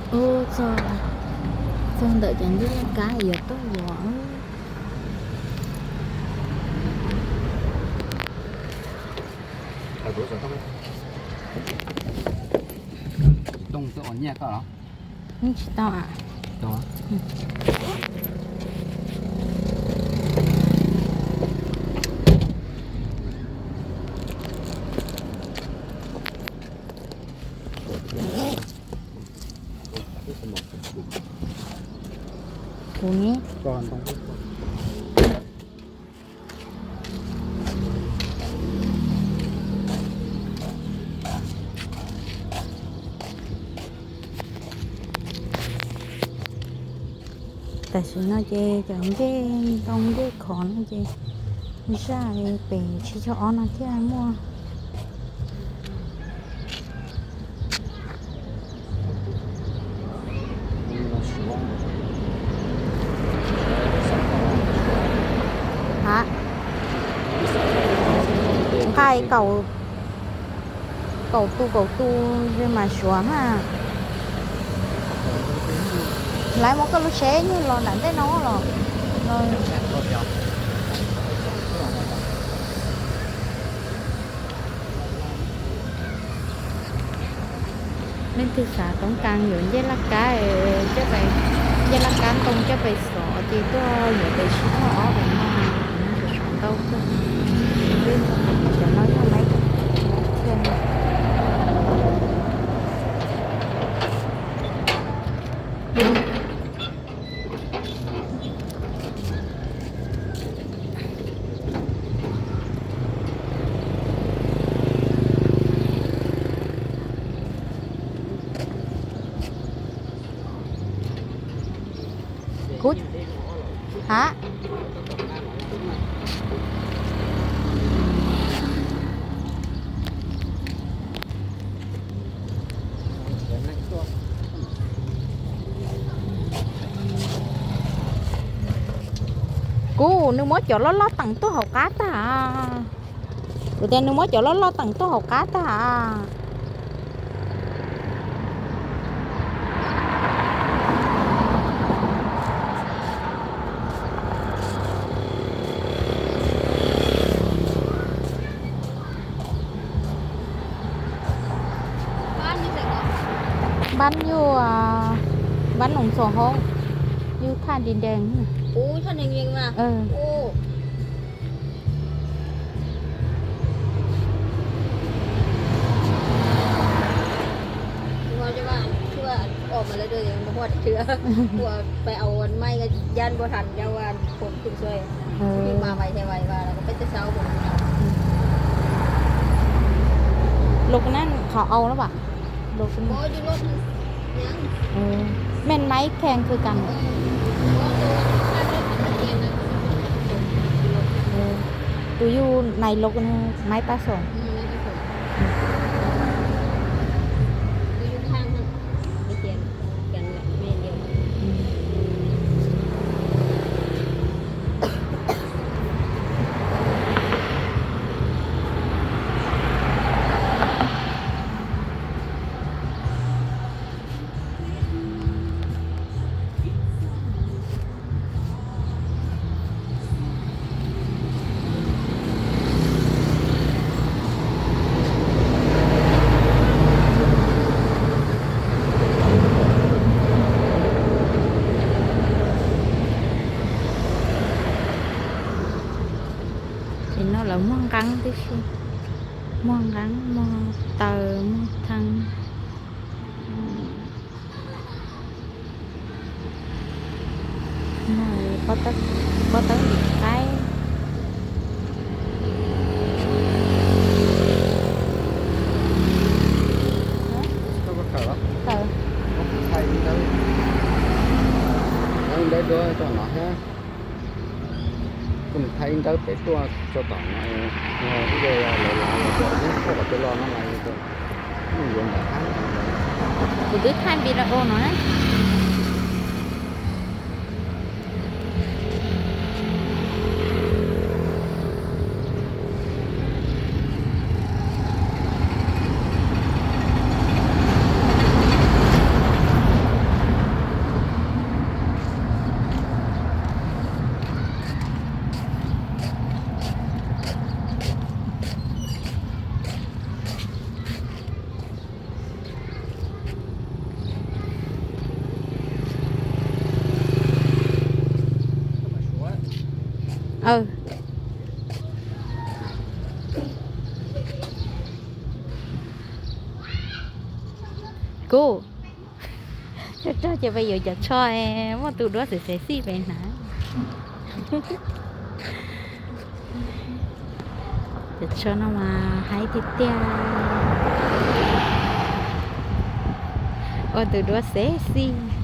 Ub, txog, txog ntawm cov ncej laj kab yuav tuaj yuav. Tsis tau os. Kuv ne. Tam sim no ces cov ncej ntoo ncej khov no ces zaj pem Tsib Caug Ob no thiaj muaj. Nqa kaum, kaum tus kaum tus mas suav ha. Lawv muab koj lub tsheb nyuag los nram ntej no los. Leej twg xav toob kas yuav ncej laj kab, ncej laj kab ntoo coj pem xov ces tuaj yuav pem Tsib Caug Ob pem no, nyob saum ntau kawg. Cov no yog lawv thiaj. Kuv, ha, kuv, nws muab cov loj loj teem tuaj hauv qab tag. Kuv tias nws muab cov loj loj teem tuaj hauv qab tag. Npab yug, npab noos txhuas hoob, yug thaj di dees. Lus na qhov au na vam. Lus, men maib khees khw kas. Tus yug nais lus, maib pab xoom. Ces no lawv muag nqeeb tib si, muag nqeeb, muag taws, muag theeb. Pob tawb ntim qaib. Ntawd dua tso no thiab. Kuv mus thaij ib nrawb pem tuaj tso tom no, ib co lawv lav los tso ib qho kom peb los no mas yuav ntawm hab. Kuv twb thaij video no na. Aw, kuv coj rog ces peb yuav cov tsho, muaj tus duab xev xev xij peb hnav. Cov tsho no mas haib tiag tiag, ua tus duab xev xij.